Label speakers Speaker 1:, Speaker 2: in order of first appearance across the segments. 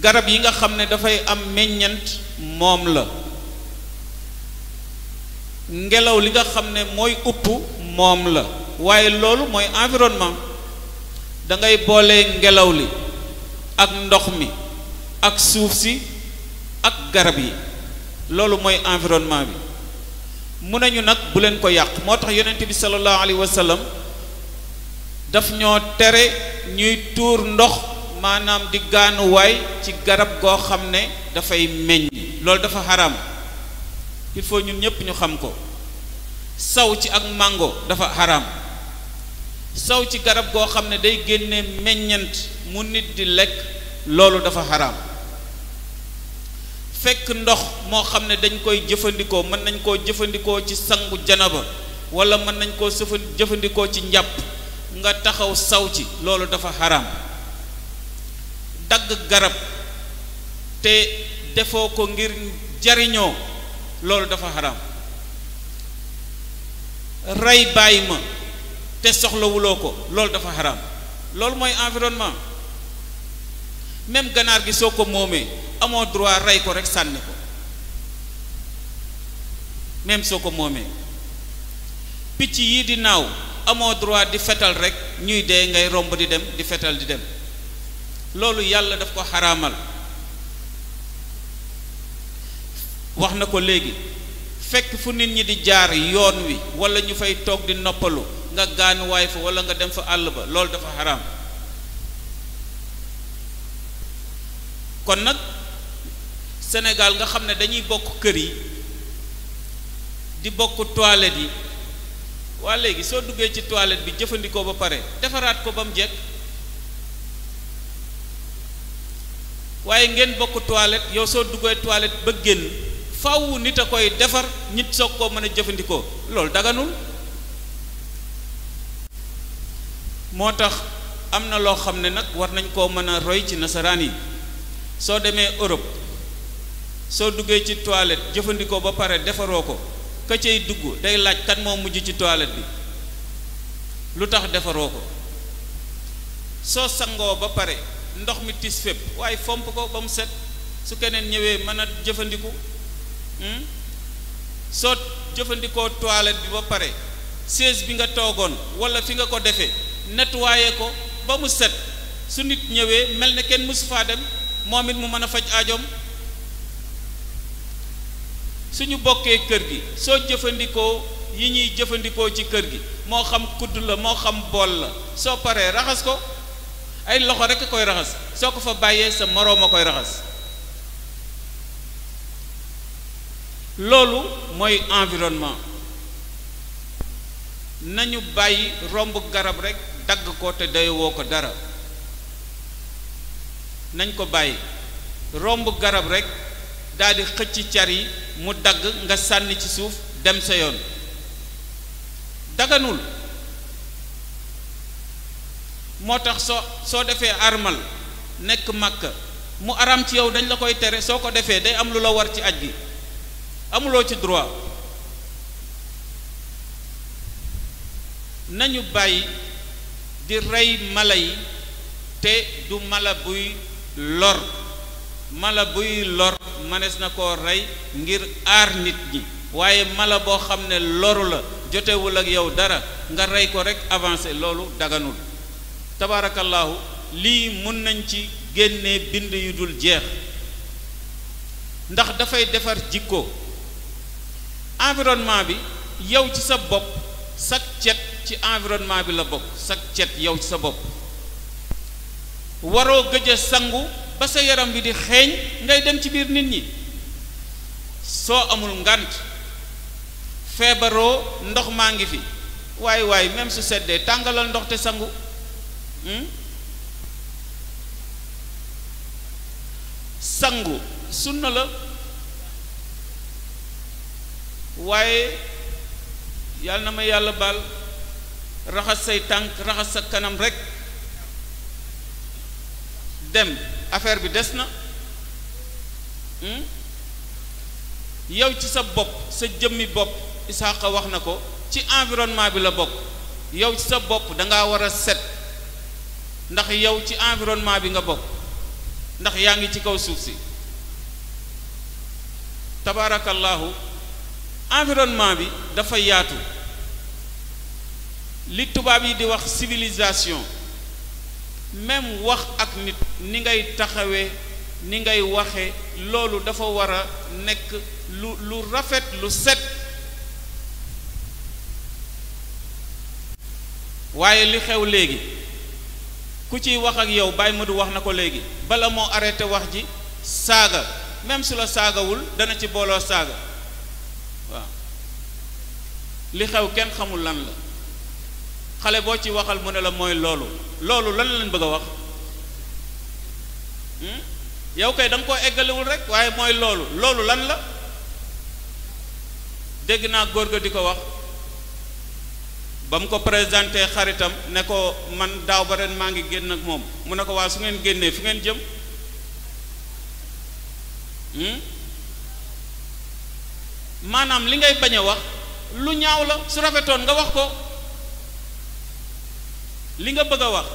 Speaker 1: garab yi nga xam ne dafay am meññent moom la, ngelaw li nga xam ne mooy upp moom la, waaye loolu mooy environnement. da ngay boole ngelaw li ak ndox mi ak suuf si ak garab yi, loolu mooy environnement bi. mu nañu nag bu leen ko yàq, moo tax yonent bi sallallahu alayhi wa sallam daf ñoo tere ñuy tuur ndox, maanaam di gaanuwaay ci garab goo xam ne dafay meññ, loolu dafa xaram. il faut ñun ñépp ñu xam ko. saw ci ak mango dafa xaram. saw ci garab goo xam ne day génne meññant mu nit di lekk, loolu dafa xaram. fekk ndox moo xam ne dañ koy jëfandikoo, mën nañ koo jëfandikoo ci sangu janaba wala mën nañ koo jëfandikoo ci njàpp, nga taxaw saw ci, loolu dafa xaram. dagg garab te defoo ko ngir jariñoo, loolu dafa xaram. rey bàyyi ma te soxlawuloo ko, loolu dafa xaram. loolu mooy environnement. même ganaar gi soo ko moomee amoo droit rey ko rek sànni ko, même soo ko moomee. picc yi di naaw amoo droit di fetal rek ñuy dee ngay romb di dem di fetal di dem, loolu yàlla daf ko xaraamal. wax na ko léegi, fekk fu nit ñi di jaar yoon wi wala ñu fay toog di noppalu, nga gaanuwaay fa wala nga dem fa àll ba, loolu dafa xaraam. kon nag Sénégal nga xam ne dañuy bokk kër yi di bokk toilette yi, waa léegi soo duggee ci toilette bi jëfandikoo ba pare defaraat ko ba mu jekk, waaye ngeen bokk toilette, yow soo duggee toilette ba génn faaw nit a koy defar, nit soog koo mën a jëfandikoo, loolu daganul. moo tax am na loo xam ne nag war nañ koo mën a roy ci nasaraan yi. soo demee Europe soo duggee ci toilette jëfandikoo ba pare defaroo ko, ka cay dugg day laaj kan moo mujj ci toilette bi, lu tax defaroo ko. soo sangoo ba pare ndox mi tis fépp, waaye fomp ko ba mu set, su keneen ñëwee mën a jëfandiku. soo jëfandikoo toilette bi ba pare chaise bi nga toogoon wala fi nga ko defee nettoyé ko ba mu set, su nit ñëwee mel ne kenn mësu faa dem, moom it mu mën a faj aajoom. suñu bokkee kër gi soo jëfandikoo yi ñuy jëfandikoo ci kër gi, moo xam kudd la moo xam bool la, soo paree raxas ko, ay loxo rekk a koy raxas, soo ko fa bàyyee sa moroom a koy raxas. loolu mooy environnement. nañu bàyyi romb garab rekk dagg ko te doyewoo ko dara, nañ ko bàyyi. romb garab rekk daldi xëcc car yi mu dagg nga sànni ci suuf dem sa yoon, daganul. moo tax soo defee armal nekk Makka mu aram ci yow, dañ la koy tere. soo ko defee day am lu la war ci aj gi, amuloo ci droit. nañu bàyyi di rey mala yi te du mala buy lor. mala buy lor manees na koo rey ngir aar nit ñi, waaye mala boo xam ne loru la, jotewul ak yow dara, nga rey ko rek avancé, loolu daganul. tabaarakallaahu lii mun nañ ci génnee bind yu dul jeex, ndax dafay defar jikko. environnement bi yow ci sa bopp, sak cet ci environnement bi la bokk, sak cet yow ci sa bopp. waroo gëj a sangu ba sa yaram bi di xeeñ ngay dem ci biir nit ñi. soo amul ngànt feebaroo, ndox maa ngi fi, waaye même su seddee tàngalal ndox te sangu. sangu sunna la, waaye yàlla na ma yàlla baal, raxas say tànk raxas sa kanam rekk dem, affaire bi des na. yow ci sa bopp, sa jëmmi bopp, Isaaqa wax na ko, ci environnement bi la bokk. yow ci sa bopp dangaa war a set, ndax yow ci environnement bi nga bokk. ndax yaa ngi ci kaw suuf si. tabaarakallaahu environnement bi dafa yaatu li tubaab yi di wax civilisation même wax ak nit ni ngay taxawee ni ngay waxe loolu dafa war a nekk lu rafet lu set waaye li xew léegi ku ciy wax ak yow Baye Modou wax na ko léegi bala moo arrêté wax ji saaga même su la saagawul dana ci booloo saaga waaw li xew kenn xamul lan la xale boo ci waxal mu ne la mooy loolu lan lañ bëgg a wax yow kay da nga koo eggalewul rek waaye mooy loolu lan la dégg naa góor ga di ko wax ba mu ko présenté xaritam ne ko man daaw ba ren maa ngi génn ak moom mu ne ko waa su ngeen génnee fu ngeen jëm maanaam li ngay bañ a wax lu ñaaw la su rafetoon nga wax ko li nga bëgg a wax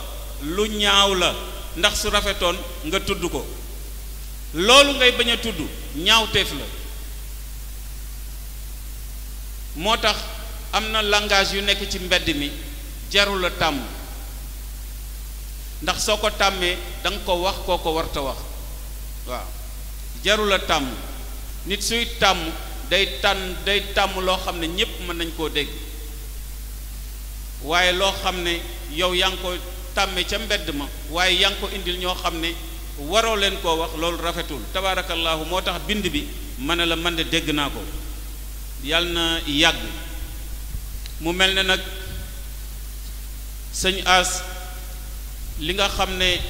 Speaker 1: lu ñaaw la ndax su rafetoon nga tudd ko loolu ngay bañ a tudd ñaawteef la moo tax am na langage yu nekk ci mbedd mi jarul a tàmm ndax soo ko tàmmee da nga ko wax koo ko warta wax waaw jarul a tàmm nit suy tàmm day tàmm loo xam ne ñépp mën nañ koo dégg waaye loo xam ne yow yaa ngi ko tàmme ca mbedd ma waaye yaa ngi ko indil ñoo xam ne waroo leen koo wax loolu rafetul tabaarakallaahu moo tax bind bi ma ne la man de dégg naa ko yàlla na yàgg mu mel ne nag sëñ As li nga xam ne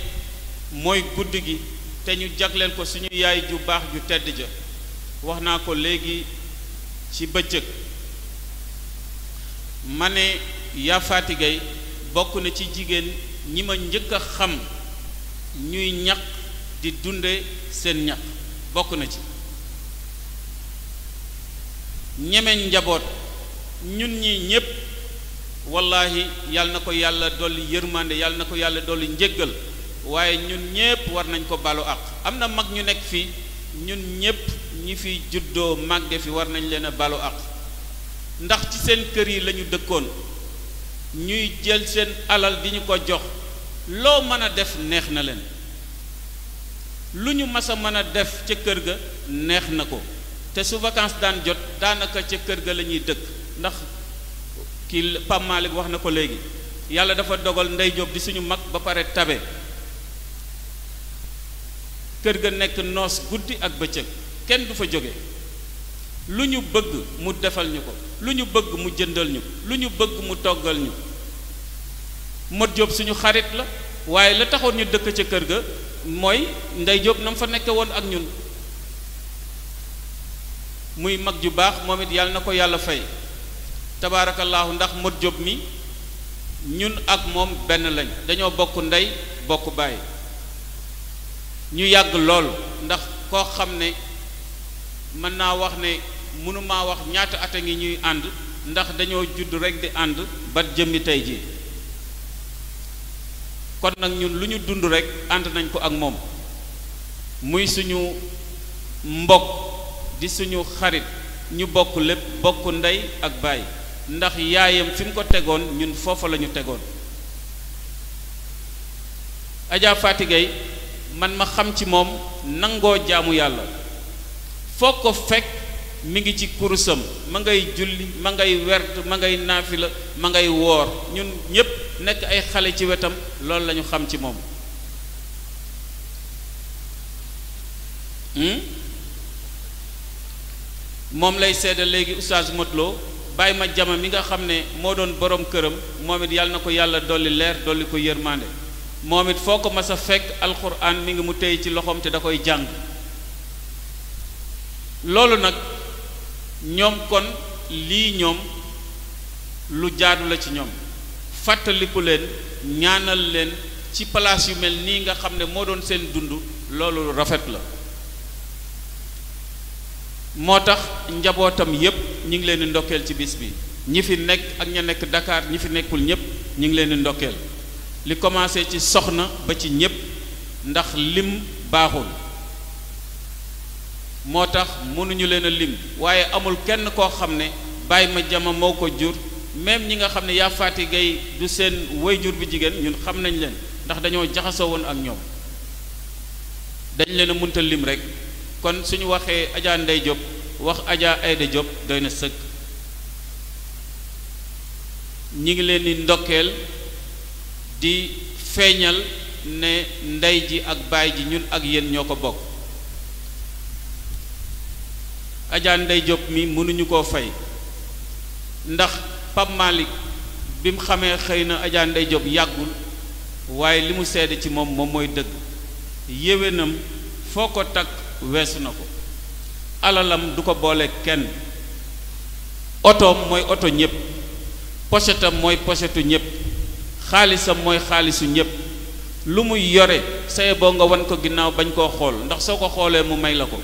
Speaker 1: mooy guddi gi te ñu jagleel ko suñu yaay ju baax ju tedd ja wax naa ko léegi ci bëccëg ma ne yaa fatigay bokk na ci jigéen ñi ma njëkk a xam ñuy ñaq di dunde seen ñaq bokk na ci ñemeñ njaboot ñun ñi ñépp wallahi yàlla na ko yàlla dolli yërmande yàlla na ko yàlla dolli njéggal waaye ñun ñépp war nañ ko balu àq am na mag ñu nekk fii ñun ñépp ñi fi juddoo màgge fi war nañ leen a balu àq ndax ci seen kër yi lañu dëkkoon ñuy jël seen alal di ñu ko jox loo mën a def neex na leen lu ñu mas a mën a def ca kër ga neex na ko te su vacances daan jot daanaka ca kër ga la ñuy dëkk ndax kii Pape Malick wax na ko léegi yàlla dafa dogal Ndey Jóob di suñu mag ba pare tabe kër ga nekk noos guddi ak bëccëg kenn du fa jóge lu ñu bëgg mu defal ñu ko lu ñu bëgg mu jëndal ñu lu ñu bëgg mu toggal ñu Modou Jóob suñu xarit la waaye la taxoon ñu dëkk ca kër ga mooy Ndey Jóob na mu fa nekke woon ak ñun muy mag ju baax moom it yàlla na ko yàlla fay tabaarakallaahu ndax Modou Jóob mi ñun ak moom benn lañ dañoo bokk ndey bokk baay ñu yàgg lool ndax koo xam ne mën naa wax ne mënumaa wax ñaata at a ngi ñuy ànd ndax dañoo judd rekk di ànd ba jëmmi tey ji kon nag ñun lu ñu dund rekk ànd nañ ko ak moom muy suñu mbokk di suñu xarit ñu bokk lépp bokk ndey ak baay ndax yaayam fi mu ko tegoon ñun foofa la ñu tegoon Adja Fatigay man ma xam ci moom nangoo jaamu yàlla foo ko fekk mi ngi ci kurusam ma ngay julli ma ngay werd ma ngay naafila ma ngay woor ñun ñépp nekk ay xale ci wetam loolu la ñu xam ci moom moom lay seede léegi oustaz Motlo bàyyi ma jama mi nga xam ne moo doon borom këram moom it yàlla na ko yàlla dolli leer dolli ko yërmande moom it foo ko mas a fekk alxuraan mi ngi mu téye ci loxoom te da koy jàng loolu nag ñoom kon lii ñoom lu jaadu la ci ñoom fàttaliku leen ñaanal leen ci palaas yu mel nii nga xam ne moo doon seen dund loolu rafet la moo tax njabootam yépp ñu ngi leen di ndokkeel ci bis bi ñi fi nekk ak ña nekk Dakar ñi fi nekkul ñépp ñu ngi leen di ndokkeel li commencé ci soxna ba ci ñépp ndax lim baaxul moo tax mënuñu leen a lim waaye amul kenn koo xam ne Baye Madiama moo ko jur même ñi nga xam ne yaa Faati Gay du seen wayjur bi jigéen ñun xam nañ leen ndax dañoo jaxasoo woon ak ñoom dañ leen a mënta lim rek kon suñu waxee Adja Ndey Diop wax Adja Aïda Diop doy na sëkk ñi ngi leen di ndokkeel di feeñal ne ndey ji ak baay ji ñun ak yéen ñoo ko bokk Adja Ndey Diop mi mënuñu koo fay ndax Pape Malick bi mu xamee xëy na Adja Ndey Diop yàggul waaye li mu seede ci moom mooy dëgg yéwénam foo ko takk weesu na ko alalam du ko boole kenn otoom mooy oto ñépp pochetam mooy pochetu ñépp xaalisam mooy xaalisu ñépp lu muy yore saye boo nga wan ko ginnaaw bañ koo xool ndax soo ko xoolee mu may la ko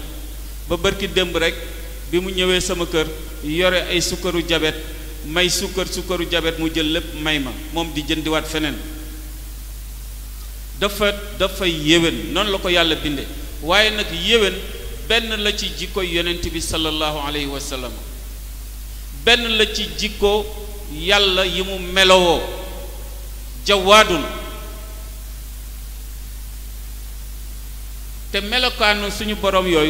Speaker 1: ba bërki démb rek bi mu ñëwee sama kër yore ay sukkaru jabet may sukkaru jabet mu jël lépp may ma moom di jëndiwaat feneen dafa yéwén noonu la ko yàlla binde waaye nag yéwén benn la ci jikko yonent bi sallallahu alayhi wa sallam benn la ci jikko yàlla yi mu melowoo jawaadun te melokaanu suñu borom yooyu